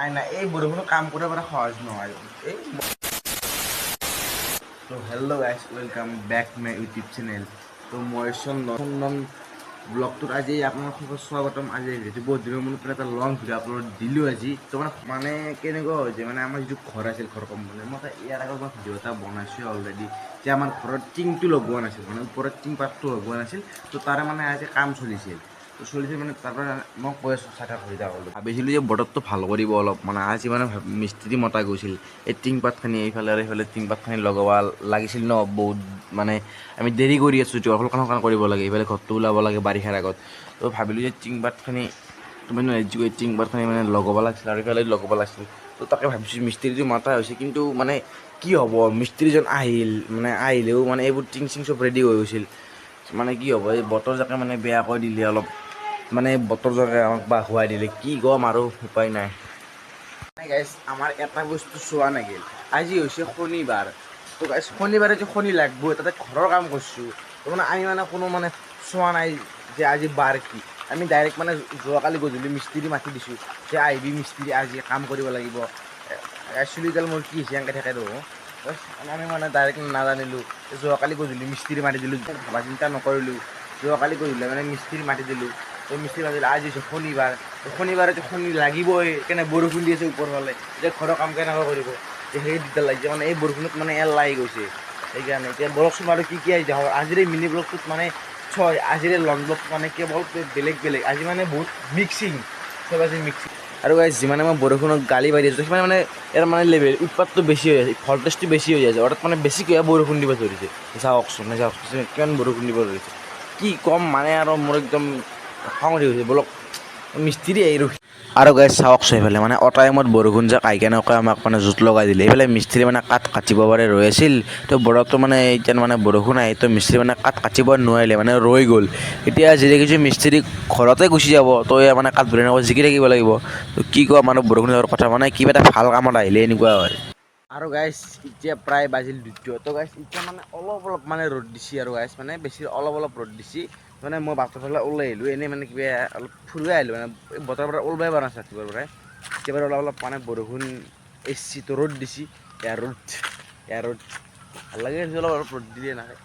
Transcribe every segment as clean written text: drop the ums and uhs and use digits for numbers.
নাই নাই, এই বৰষুণত কাম কৰিব পৰা সহজ নহয় এই। তো hello guys, welcome back my YouTube channel। তো মই চন্দন, চন্দন ব্লগটোত আজি আপোনালোকক স্বাগতম। আজি ভিডিঅ'টো বহুত দিনৰ মূৰত এটা লং ভিডিঅ' আপলোড দিলোঁ আজি। তো মানে মানে কেনেকুৱা হৈছে, মানে আমাৰ যিটো ঘৰ আছিল, ঘৰ কোম্পানী, মই ইয়াৰ আগত মই ভিডিঅ' এটা বনাইছোঁ অলৰেডি যে আমাৰ ঘৰত টিংটো লগোৱা নাছিল, মানে ওপৰত টিং পাতটো লগোৱা নাছিল। তো তাৰে মানে আজি কাম চলিছিল। তো চলিছিল মানে তাৰ পৰা মই কৈ আছোঁ, চাই থাক হৈ থাক। ভাবিছিলোঁ যে বতৰটো ভাল কৰিব অলপ, মানে আজি মানে মিস্ত্ৰী মতা গৈছিল। এই টিং পাতখিনি এইফালে আৰু এইফালে টিং পাতখিনি লগাব লাগিছিল ন বহুত। মানে আমি দেৰি কৰি আছোঁ, সোনকাল সোনকাল কৰিব লাগে, এইফালে ঘৰটো ওলাব লাগে বাৰিষাৰ আগত। তো ভাবিলোঁ যে টিং পাতখিনি তুমি টিং পাতখিনি মানে লগাব লাগিছিল আৰু এইফালে লগাব লাগিছিল। তো তাকে ভাবিছোঁ, মিস্ত্ৰীটো মাতা হৈছে, কিন্তু মানে কি হ'ব, মিস্ত্ৰীজন আহিল, মানে আহিলেও মানে এইবোৰ টিং চিং চব ৰেডি হৈ গৈছিল। মানে কি হ'ব, এই বতৰ জাকে মানে বেয়া কৰি দিলে অলপ, মানে বতৰ জাকে আমাক বা খুৱাই দিলে, কি ক'ম আৰু, উপায় নাই। গাইজ, আমাৰ এটা বস্তু চোৱা নাগিল। আজি হৈছে শনিবাৰ। তো গাইজ, শনিবাৰে যে শনি লাগব, তাতে ঘৰৰ কাম কৰিছোঁ। তো মানে আমি মানে কোনো মানে চোৱা নাই যে আজি বাৰ কি। আমি ডাইৰেক্ট মানে যোৱাকালি গধূলি মিস্ত্ৰী মাতি দিছোঁ যে আহিবি মিস্ত্ৰী, আজি কাম কৰিব লাগিব। চুলিডাল মোৰ কি হৈছে, এনেকৈ থাকে দেখোন। আমি মানে ডাইৰেক্ট নাজানিলোঁ। যোৱাকালি গধূলি মিস্ত্ৰী মাতি দিলোঁ, ভাবা চিন্তা নকৰিলোঁ। যোৱাকালি গধূলি মানে মিস্ত্ৰী মাতি দিলোঁ। তো মিস্ত্ৰী মাতি দিলোঁ, আজি হৈছে শনিবাৰ। তো শনিবাৰে শনি লাগিবই, কেনে বৰষুণ দি আছে ওপৰ ফালে, যে ঘৰৰ কাম কেনেকৈ কৰিব? যে সেই দিগদাৰ লাগিছে, মানে এই বৰষুণত মানে এল লাগি গৈছে। সেইকাৰণে এতিয়া বলকচোন আৰু কি কি আহি দেখক। আজিৰ এই মিনি ব্লগটোত মানে ছয়, আজিৰ এই লং ব্লগটো মানে কেৱল বেলেগ বেলেগ, আজি মানে বহুত মিক্সিং, চব আজি মিক্সিং। আৰু গাইজ, যিমানে মই বৰষুণক গালি পাৰি আছোঁ, সিমানে মানে ইয়াৰ মানে লেভেল উৎপাতটো বেছি হৈ আছে, ভল্টেজটো বেছি হৈ আছে। অৰ্থাৎ মানে বেছিকৈ বৰষুণ দিব ধৰিছে। চাওকচোন, চাওকচোন কিমান বৰষুণ দিব ধৰিছে। কি ক'ম মানে আৰু, মোৰ একদম খং উঠি গৈছে। বলক, মিস্ত্ৰী আহি ৰখি। আৰু গাইজ, চাওকচোন, এইফালে মানে অটাইমত বৰষুণ যাক আহি কেনেকৈ আমাক মানে জোঁট লগাই দিলে। এইফালে মিস্ত্ৰী মানে কাঠ কাটিব পাৰে ৰৈ আছিল। তো বৰফটো মানে এতিয়া মানে বৰষুণ আহি, তো মিস্ত্ৰী মানে কাঠ কাটিব নোৱাৰিলে, মানে ৰৈ গ'ল। এতিয়া যি দেখিছোঁ মিস্ত্ৰী ঘৰতে গুচি যাব। তো এয়া মানে কাঠবোৰ এনেকৈ জিকি থাকিব লাগিব। তো কি কোৱা মানে বৰষুণৰ কথা, মানে কিবা এটা ভাল কামত আহিলে এনেকুৱা হয়। আৰু গাইজ, এতিয়া প্ৰায় বাজিল 2টা। তো গাইজ, এতিয়া মানে অলপ অলপ মানে ৰ'দ দিছে আৰু গাইজ, মানে বেছি অলপ অলপ ৰ'দ দিছে। মানে মই বাটৰ ফালে ওলাই আহিলোঁ, এনেই মানে কিবা অলপ ফুৰিব আহিলোঁ। মানে এই বতৰৰ পৰা ওলাবই পৰা নাছিল ৰাতিপুৱাৰ পৰাই। এতিয়া বাৰু অলপ অলপ মানে বৰষুণ এৰছি, তো ৰ'দ দিছে। এয়া ৰ'দ, এয়া ৰ'দ, ভাল লাগে অলপ অলপ ৰ'দ দিলে এনেকৈ।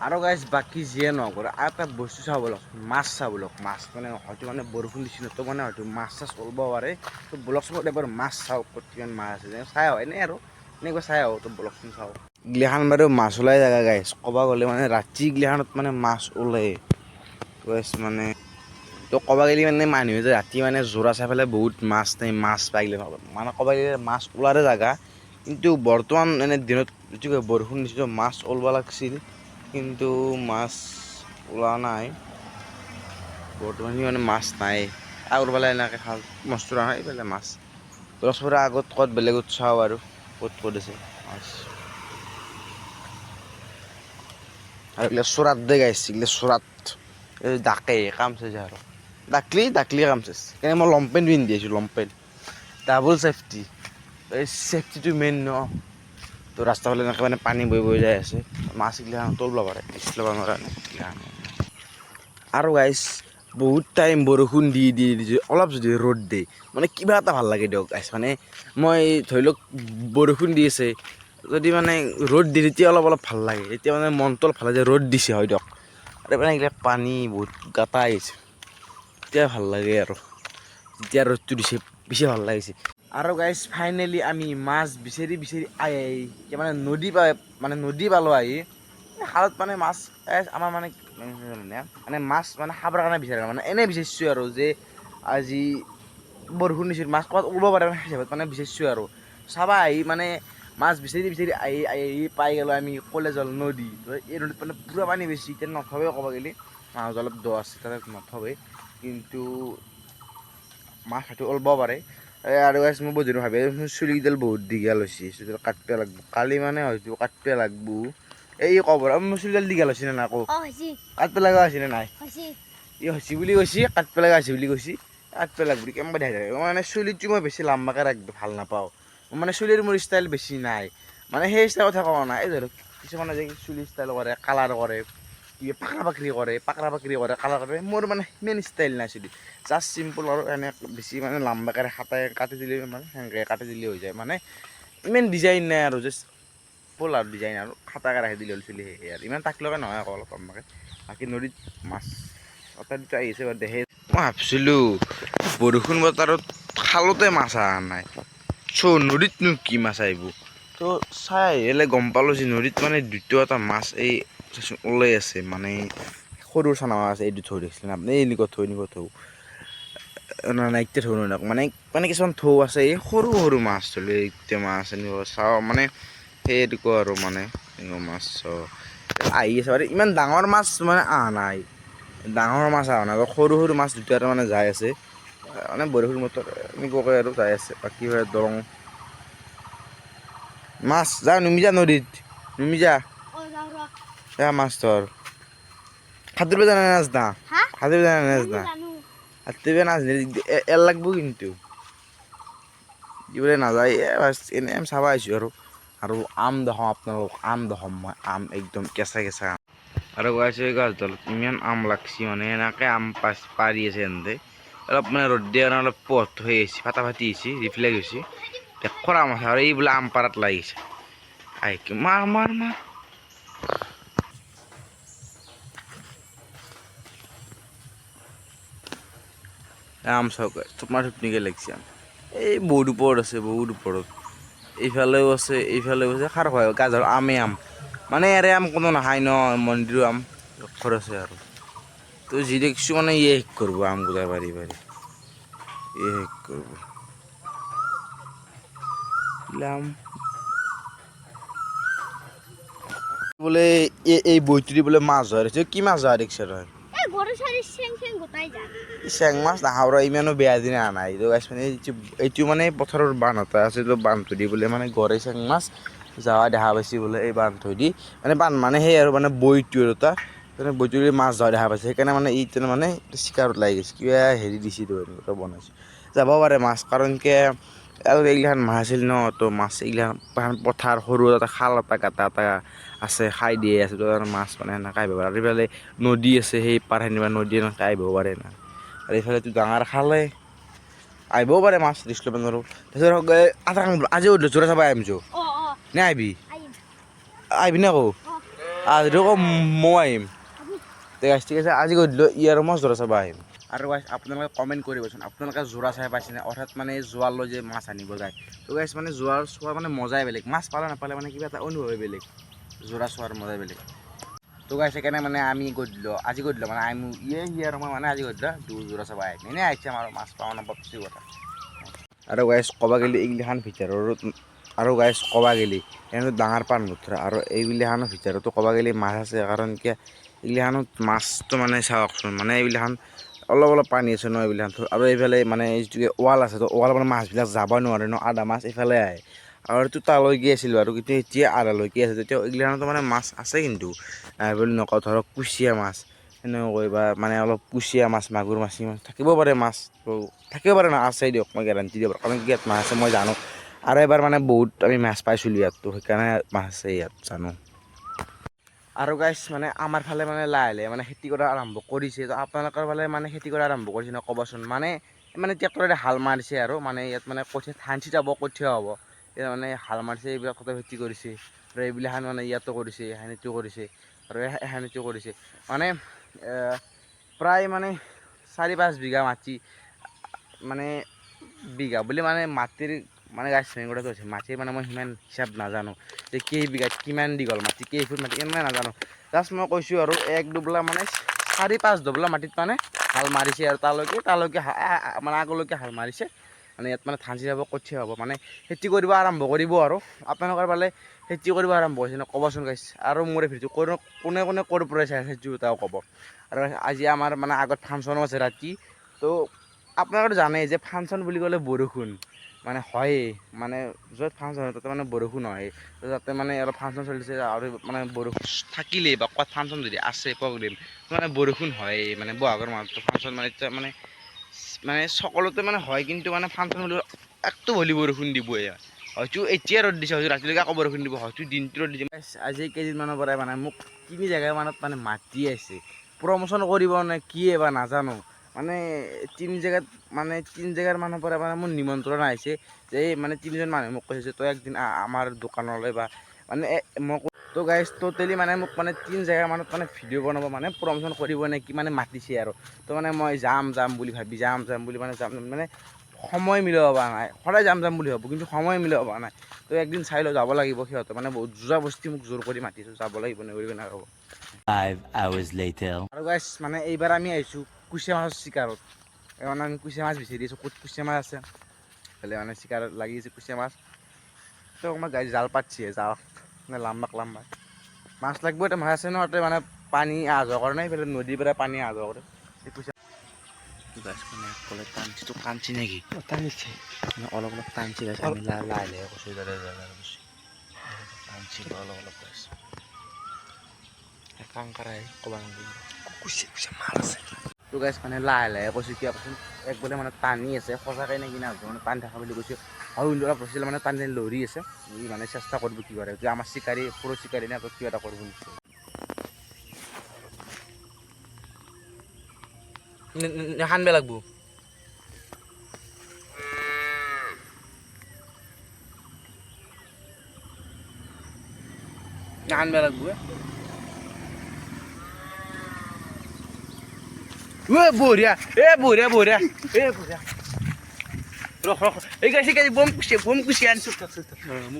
আৰু গাইজ, বাকী যিয়ে নহওক আৰু এটা বস্তু চাব বলক, মাছ চাব বলক। মাছ মানে হয়তো মানে বৰষুণ দিছে ন, তো মানে হয়তো মাছ চাছ ওলাব পাৰে। তো বলকচোন এবাৰ মাছ চাওক, ক'ত কিমান মাছ আছে চাই আহোঁ। এনেই আৰু এনেকুৱা চাই আহোঁ। তো বলকচোন চাওঁ। গিলাখান বাৰু মাছ ওলাই জেগা গাইজ, ক'ব গ'লে মানে ৰাতি গিলাখানত মানে মাছ ওলায় গাইজ। মানে তো ক'ব গ'লে মানে মানুহে যে ৰাতি মানে জোৰা চাই পেলাই বহুত মাছ নাই, মাছ পাই গ'লে মানে ক'ব গ'লে মাছ ওলাৰে জেগা। কিন্তু বৰ্তমান এনে দিনত যিটো বৰষুণ দিছে, মাছ ওলাব লাগছিল, কিন্তু মাছ ওলোৱা নাই বৰ্তমান। মানে মাছ নাই। আগৰ ফালে এনেকৈ খাল মস্ত নহয়, এইফালে মাছ চবৰে আগত ক'ত বেলেগত চাওঁ আৰু ক'ত ক'ত আছে মাছ। আৰু এইগিলা চোৰাত দে গাইছে, এইগিলা চোৰাত এই ডাকে কাম চাইছে আৰু ডাকলি ডাকলি কাম চাইছে। সেইকাৰণে মই লং পেণ্ট পিন্ধি আছোঁ, লং পেণ্ট, ডাবল চেফটি, এই চেফটিটো মেইন ন। তো ৰাস্তা ফালে এনেকৈ মানে পানী বৈ বৈ যাই আছে। মাছ এইগিলা তলব পাৰে, ল'ব নোৱাৰা। আৰু গাইছ, বহুত টাইম বৰষুণ দি দি দি অলপ যদি ৰ'দ দিয়ে, মানে কিবা এটা ভাল লাগে দিয়ক গাইছ। মানে মই ধৰি লওক বৰষুণ দি আছে, যদি মানে ৰ'দ দিয়ে তেতিয়া অলপ অলপ ভাল লাগে। তেতিয়া মানে মনটো অলপ ভাল লাগে, ৰ'দ দিছে হয় দিয়ক। আৰু মানে এইবিলাক পানী বহুত গাতা আহিছে, তেতিয়া ভাল লাগে। আৰু যেতিয়া ৰ'দটো দিছে, বেছি ভাল লাগিছে। আৰু গাইজ, ফাইনেলি আমি মাছ বিচাৰি বিচাৰি আহি আহি এতিয়া মানে নদী পাই, মানে নদী পালোঁ আহি। খালত মানে মাছ আমাৰ মানে মানে মাছ মানে খাবৰ কাৰণে বিচাৰা, মানে এনেই বিচাৰিছোঁ আৰু যে আজি বৰষুণ দিছিল, মাছ ক'ৰবাত ওলাব পাৰে হিচাপত মানে বিচাৰিছোঁ আৰু চাবা আহি। মানে মাছ বিচাৰি বিচাৰি আহি আহি আহি পাই গ'লোঁ আমি কলেজল নদী। এই নদীত মানে পূৰা পানী বেছি, এতিয়া নথবে। ক'ব গ'লে মাছ অলপ দ আছে, তাতে নথবে, কিন্তু মাছ হয়তো ওলাব পাৰে। আৰু গাইজ, মই বহুত দিন ভাবি আছোঁ, চুলিকেইডাল বহুত দীঘল হৈছে, চুলিডাল কাটিব লাগিব। কালি মানে হয়তো কাটিব লাগিব। এই ক'ব, মোৰ চুলিডাল দীঘল হৈছে নে নাই আকৌ? অ, হৈছে। কাটিব লগা হৈছে নে নাই? হৈছে। ই হৈছে বুলি কৈছে, কাটিব লগা হৈছে বুলি কৈছে, কাটিব লাগিব। কেনেকুৱা দেখাই থাকে। মানে চুলিটো মই বেছি লাম্বাকৈ ৰাখিব ভাল নাপাওঁ। মানে চুলিৰ মোৰ ষ্টাইল বেছি নাই, মানে সেই ষ্টাইল কথা কোৱা নাই। এই ধৰক কিছুমানে যে চুলি ষ্টাইল কৰে, কালাৰ কৰে। কিবা পাকৰা পাকৰি কৰে, পাকৰা পাকৰি কৰে, কালাৰ কৰে। মোৰ মানে সিমান ষ্টাইল নাই চুলি, জাষ্ট চিম্পল আৰু এনে বেছি মানে লাম্বাকৈ হাতাই কাটি দিলে মানে সেনেকৈ কাটি দিলে হৈ যায়। মানে ইমান ডিজাইন নাই আৰু, জাষ্ট ফুল আৰু ডিজাইন আৰু খাটাকৈ ৰাখি দিলে হ'ল চুলি, সেয়ে আৰু ইমান তাকলকে নহয় আকৌ, অলপ লম্বাকৈ। বাকী নদীত মাছ এটা দুটা আহিছে বাৰু দেখে। মই ভাবছিলোঁ বৰষুণ বতৰত খালতে মাছ অহা নাই, চ' নদীতনো কি মাছ আহিব? তো চাই আহিলে গম পালোঁ যে নদীত মানে দুটা এটা মাছ এই ওলাই আছে, মানে সৰু চানা মাছ। এইটো থৈ দিছিলে আপুনি, এনেকুৱা থৈ, এনেকুৱা থৌ নাই, এতিয়া থৌ নহয়, মানে মানে কিছুমান থৌ আছে, এই সৰু সৰু মাছ ধৰিলে এতিয়া মাছ এনেকুৱা চাওঁ, মানে সেই এনেকুৱা আৰু মানে এনেকুৱা মাছ আহি আছে বাৰু। ইমান ডাঙৰ মাছ মানে অহা নাই, ডাঙৰ মাছ অহা নাই, সৰু সৰু মাছ দুটা এটা মানে যাই আছে, মানে বৰষুণ বতৰ এনেকুৱাকৈ আৰু যাই আছে। বাকী হয় দলং মাছ যা, নুমি যা নদীত, নুমি যা, যা মাছ ধৰ। সাঁতুৰিব জানে নাজনা? সাঁতুৰিব জানে নাজনা? সাঁতুৰিব নাজনা এৰ লাগব কিন্তু, দিবলৈ নাযায়। এনে আমি চাব আহিছোঁ আৰু। আৰু আম দেখাওঁ আপোনালোকক, আম দেখাম মই, আম একদম কেঁচা কেঁচা আম। আৰু গৈ আছোঁ এই গছডালত ইমান আম লাগছি, মানে এনেকৈ আম পাছ পাৰি আছে এনতে। অলপ মানে ৰ'দ দিয়া কাৰণে অলপ পোহৰটো হৈ আহিছে, ফাটা ফাটি আহিছে, ৰিফ্লেক্ট হৈছে। দেখৰ আম আছে আৰু এই বোলে আম পাৰাত লাগিছে। আই মাৰ মাৰ মাৰ আম চাওক, থোপনা থুপনিকে লাগিছে আম। এই বহুত ওপৰত আছে, বহুত ওপৰত, এইফালেও আছে, এইফালেও আছে। খাৰ খোৱা গাজৰ আমে আম, মানে ইয়াৰে আম কোনো নাখায় ন, মন্দিৰো আম খৰচ আছে আৰু। তো যি দেখিছোঁ মানে ইয়ে শেষ কৰিব আম গোটাই পাৰি পাৰি ইয়ে শেষ কৰিব। আম বোলে এই বৈতুৰি বোলে মাছ ধৰিছে, কি মাছ ধৰা দেখিছে তই? চেং মাছ নাখাওঁ ৰ, ইমানো বেয়া দিন অহা নাই। মানে এইটো মানে পথাৰৰ বান্ধ এটা আছে, বান্ধটো দি বোলে মানে গৰৈ চেং মাছ যাৱা দেখা পাইছে বোলে এই বান্ধটো দি, মানে বান্ধ মানে সেই আৰু মানে বৈটো আৰু এটা মানে বৈটো মাছ যোৱা দেখা পাইছে, সেইকাৰণে মানে ই মানে চিকাৰত লাগি গৈছে, কিবা হেৰি দিছে তো এনেকুৱা বনাইছে, যাব পাৰে মাছ। কাৰণ কি আৰু এইগিলাখান মাছ আছিল ন, তো মাছ এইগিলাখান পথাৰ সৰু এটা খাল এটা গাঁতা এটা আছে, খাই দিয়ে আছে, তো মাছ মানে সেনেকৈ আহিব পাৰে। আৰু এইফালে নদী আছে, সেই পাৰ সেনেকুৱা নদী এনেকৈ আহিব পাৰে না। আৰু এইফালেতো ডাঙৰ খালে আহিবও পাৰে মাছ, ৰিস্ক ল'ব নোৱাৰোঁ। তাৰপিছত আধা আজি যোৰা চাব আহিম যো নে আহিবি? আহিবি নে আকৌ? আজি আকৌ ময়ো আহিম। ঠিক আছে, আজি গধূলি ইয়াৰ মাছ ধৰা চাব আহিম। আৰু গাইছ আপোনালোকে কমেণ্ট কৰিবচোন, আপোনালোকে যোৰা চাই পাইছেনে? অৰ্থাৎ মানে যোৱাৰ লৈ যে মাছ আনিব যায়, তো গাইছ মানে যোৱাৰ চোৱাৰ মানে মজাই বেলেগ, মাছ পালে নাপালে মানে কিবা এটা অনুভৱেই বেলেগ, যোৰা চোৱাৰ মজাই বেলেগ। তো গাইছ সেইকাৰণে মানে আমি গধূলি আজি গধূলি মানে আমি ইয়ে সি আৰু মই মানে আজি গধূলি যোৰা চাব আহিম, এনেই আহিছে আমাৰ মাছ পাওঁ নাপাওঁ পিছে কথা। আৰু গাইছ ক'বা গ'লে এইগিলাখান ভিতৰত, আৰু গাইছ ক'বা গ'লে এনে ডাঙৰ পাণ মুঠৰা আৰু এইগিলাখানৰ ভিতৰতো ক'বা গ'লে মাছ আছে, কাৰণ কিয় এইগিলাখানত মাছটো মানে চাওকচোন, মানে এইগিলাখান অলপ অলপ পানী আছে ন এইগিলাখান। আৰু এইফালে মানে যিটো ৱাল আছে, তো ৱাল মানে মাছবিলাক যাব নোৱাৰে ন, আধা মাছ এইফালে আহে আৰু এইটো তালৈকে আছিল বাৰু, কিন্তু এতিয়া আধালৈকে আছে। তেতিয়া এইগিলাখানতো মানে মাছ আছে কিন্তু নাই বুলি নকওঁ, ধৰক কুচিয়া মাছ সেনেকৈ বা মানে অলপ কুচিয়া মাছ, মাগুৰ মাছ, মাছ থাকিব পাৰে, মাছ থাকিব পাৰে ন, আছে দিয়ক, মই গেৰাণ্টি দিব পাৰোঁ, কাৰণ ইয়াত মাছ আছে মই জানো। আৰু এবাৰ মানে বহুত আমি মাছ পাইছিলোঁ ইয়াত, তো সেইকাৰণে মাছ আছে ইয়াত জানো। আৰু গাইছ মানে আমাৰ ফালে মানে লাহে লাহে মানে খেতি কৰা আৰম্ভ কৰিছে, তো আপোনালোকৰ ফালে মানে খেতি কৰা আৰম্ভ কৰিছে ন ক'বচোন। মানে মানে ট্ৰেক্টৰেৰে হাল মাৰিছে আৰু মানে ইয়াত মানে কঠীয়া ধান ছিটাব, কঠীয়া হ'ব, এতিয়া মানে হাল মাৰিছে, এইবিলাক কটা খেতি কৰিছে। আৰু এইবিলাখান মানে ইয়াতো কৰিছে, এখানিতো কৰিছে আৰু এখানিতো কৰিছে, মানে প্ৰায় মানে 4-5 বিঘা মাটি, মানে বিঘা বুলি মানে মাটিৰ মানে গাছ কথাটো হৈছে মাটিৰ মানে মই সিমান হিচাপ নাজানো যে কেই বিঘাত কিমান দীঘল মাটি, কেই ফুট মাটি, ইমান নাজানো। জাষ্ট মই কৈছোঁ আৰু এক দুবলা মানে 4-5 দবলা মাটিত মানে হাল মাৰিছে আৰু তালৈকে মানে আগলৈকে হাল মাৰিছে, মানে ইয়াত মানে ধান ছিটাব, কঠীয়া হ'ব, মানে খেতি কৰিব আৰম্ভ কৰিব। আৰু আপোনালোকৰ ফালে খেতি কৰিব আৰম্ভ কৰিছে ন ক'বচোন গাইছ। আৰু মোৰ এই ভিডিঅ' কোনে কোনে ক'ৰ পৰা চাই আছে সেইটো এটাও ক'ব। আৰু আজি আমাৰ মানে আগত ফাংচনো আছে ৰাতি, তো আপোনালোকে জানে যে ফাংচন বুলি ক'লে বৰষুণ মানে হয়েই, মানে য'ত ফাংচন হয় তাতে মানে বৰষুণ হয়, তো তাতে মানে অলপ ফাংচন চলিছে আৰু মানে বৰষুণ থাকিলেই বা ক'ৰবাত ফাংচন যদি আছে প্ৰগ্ৰেম মানে বৰষুণ হয়েই, মানে বহাগৰ মাহত ফাংচন মানে এতিয়া মানে মানে সকলোতে মানে হয়, কিন্তু মানে ফাংচন হ'লেও একটো হ'লে বৰষুণ দিবই। হয়তো এতিয়া ৰ'দ দিছে, হয়তো ৰাতিলৈকে আকৌ বৰষুণ দিব, হয়তো দিনটো ৰ'দ দিছে। আজি কেইদিনমানৰ পৰাই মানে মোক তিনি জেগা মানত মানে মাতি আছে, প্ৰমোশ্যন কৰিব নে কি বা নাজানো। মানে তিনি জেগাত মানে তিনি জেগাৰ মানুহৰ পৰা মানে মোৰ নিমন্ত্ৰণ আহিছে যে এই মানে তিনিজন মানুহে মোক কৈছে যে তই একদিন আমাৰ দোকানলৈ বা মানে মই তো গাইজ ট'টেলি মানে মোক মানে তিনি জেগা মানত মানে ভিডিঅ' বনাব মানে প্ৰমোশ্যন কৰিব নে কি মানে মাতিছে আৰু। তো মানে মই যাম যাম বুলি ভাবি যাম যাম বুলি মানে যাম মানে সময় মিলাব পৰা নাই, সদায় যাম যাম বুলি ভাবোঁ কিন্তু সময় মিলাব পৰা নাই। তো একদিন চাই লওঁ, যাব লাগিব। সিহঁতে মানে বহুত যোৱা বস্তি মোক জোৰ কৰি মাতিছে, যাব লাগিব, নগ'লে নহ'ব। 5 hours later. আৰু গাইজ মানে এইবাৰ আমি আহিছোঁ কুচিয়া মাছৰ চিকাৰত। এই মানে আমি কুচিয়া মাছ বিচাৰি আছোঁ, ক'ত কুচিয়া মাছ আছে। হ'লে মানে চিকাৰত লাগি আছে কুচিয়া মাছ। তো আমাৰ গাইজ জাল পাতছে, জাল মানে লাম্বাক লাম্বা মাছ লাগব। এটা মাছ আছে ন, তাতে মানে পানী অহা যোৱা কৰে নাই, এইফালে নদীৰ পৰা পানী অহা যোৱা কৰে। এই কুচিয়া গাছ মানে ক'লে টানছি, তো টানছি নেকি? টানিছে। মানে অলপ অলপ টানছি গাছ, আমি লাহে লাহে লাহে কৈছোঁ, দাদা দাদা কৈছোঁ টানছি অলপ অলপ গাছ। কাংকাৰাই ক'বা নোৱাৰি। কুচিয়া কুচিয়া মাছ আছে। তো গাইছ মানে লাহে লাহে কৈছোঁ, কিয় কৈছোঁ, এক বোলে মানে টানি আছে সঁচাকৈ নে কি নাজানো, মানে টানি থকা বুলি কৈছোঁ। আৰু কিন্তু অলপ ৰচিলে মানে টানি টানি লৰি আছে, ই মানে চেষ্টা কৰিব কি কৰে। আমাৰ চিকাৰী সৰু চিকাৰী নে কিবা এটা কৰিব নিশ্চয়। সানবে লাগব। আনবে লাগব। এ বঢ়িয়া, এ বঢ়িয়া বঢ়িয়া, এ বঢ়িয়া। ৰখ ৰখ, এই গাইছে গাইছে, বম কুচিয়া, বম কুচিয়া আনিছোঁ।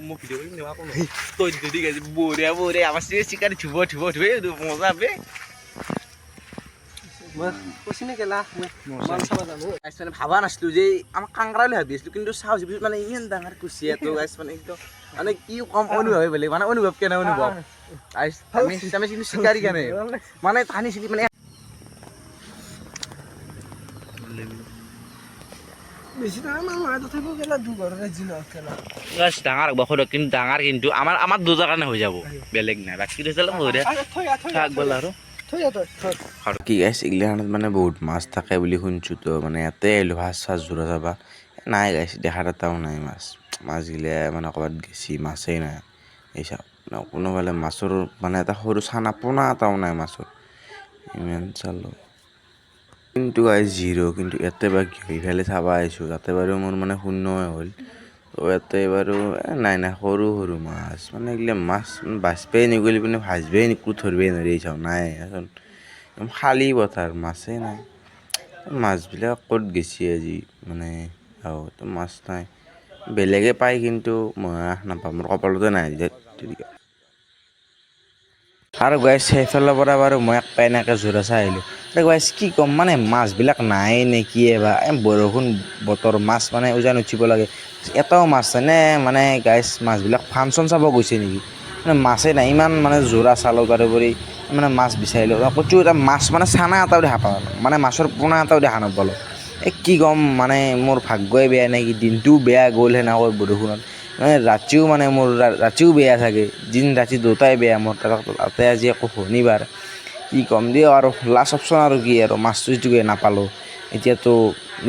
মই ভিডিঅ' কৰিম নেবা কোনো তই যদি গাইছে। বঢ়িয়া বঢ়িয়া, আমাৰ চিকাৰী ধুব ধুব ধুব, এই মজা বে। মই কৈছি নে কেলা মই মাল চাব যাম। গাইছ মানে ভাবা নাছিলো যে আমাক কাংকৰা বুলি ভাবি আছিলো, কিন্তু চাওঁ পিছত মানে ইমান ডাঙৰ কুচিয়াটো গাইছ, মানে একদম মানে কি কম অনুভৱ বেলেগ, মানে অনুভৱ কেনে অনুভৱ গাইছ। আমি কিন্তু চিকাৰী কেনে মানে টানিছিলি মানে বেছি ডাঙৰ মাল নহয় তথাপিও কেলা দুঘৰৰে যি নহওক কেলা। গাছ ডাঙৰ হ'ব সৰু কিন্তু ডাঙৰ, কিন্তু আমাৰ আমাৰ দুটাৰ কাৰণে হৈ যাব, বেলেগ নাই। বাকী থাক গ'ল আৰু। থৈ যা তই থৈ। কি গাইছ, এইগিলাখনত মানে বহুত মাছ থাকে বুলি শুনছোঁ, তো মানে ইয়াতে আহিলোঁ ফাৰ্ষ্ট চাছ জোৰা চাবা। নাই গাইছ, দেখাত এটাও নাই মাছ। মাছগিলা মানে ক'ৰবাত গেছি, মাছেই নাই। এই চাওক কোনোফালে মাছৰ মানে এটা সৰু চানা পোনা এটাও নাই মাছৰ, ইমান চালোঁ কিন্তু গাইছ জিৰ'। কিন্তু ইয়াতে বা কি ইফালে চাবা আহিছোঁ, তাতে বাৰু মোৰ মানে শূন্যই হ'ল। তো ইয়াতে বাৰু নাই নাই, সৰু সৰু মাছ মানে এইগিলা মাছ বাচবাই নগ'লে পিনে ভাজবাই একো ধৰবাই নোৱাৰি। এই চাওক নাই, একদম খালী পথাৰ, মাছেই নাই। মাছবিলাক ক'ত গেছি আজি মানে আৰু মাছ নাই, বেলেগে পায় কিন্তু মই নাপাওঁ, মোৰ কপালতে নাই। আৰু গাইছ সেইফালৰ পৰা বাৰু মই এক এনেকৈ জোৰা চাই আহিলোঁ। আৰু গাইছ কি ক'ম, মানে মাছবিলাক নাই নে কি বা, এই বৰষুণ বতৰ মাছ মানে উজান উঠিব লাগে, এটাও মাছ নাই নে। মানে গাইছ মাছবিলাক ফাংচন চাব গৈছে নেকি, মানে মাছেই নাই। ইমান মানে জোৰা চালোঁ, তাৰোপৰি মানে মাছ বিচাৰিলোঁ, ক'তো এটা মাছ মানে চানা এটাও দেখা পালোঁ, মানে মাছৰ পোনা এটাও দেখা নাপালোঁ। এই কি ক'ম, মানে মোৰ ভাগ্যই বেয়া নেকি, দিনটোও বেয়া গ'ল সেনেকৈ বৰষুণত, মানে ৰাতিও মানে মোৰ ৰাতিও বেয়া চাগে, দিন ৰাতি দুটাই বেয়া মোৰ। তাতে আজি আকৌ শনিবাৰ, কি ক'ম দিয়ক আৰু লাষ্ট অপশ্যন আৰু কি আৰু, মাছটো যিটোকে নাপালোঁ, এতিয়াতো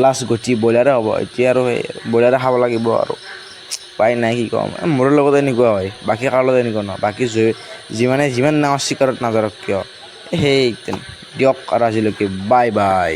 লাষ্ট গতি ব্ৰইলাৰে হ'ব, এতিয়া আৰু সেই ব্ৰইলাৰে খাব লাগিব আৰু উপায় নাই। কি ক'ম, মোৰ লগত এনেকুৱা হয়, বাকী কাৰো লগত এনেকুৱা নহয়। বাকী যিমানে যিমান ডাঙৰ চিকাৰত নাযাওক কিয়, সেই দিয়ক আৰু আজিলৈকে বাই বাই।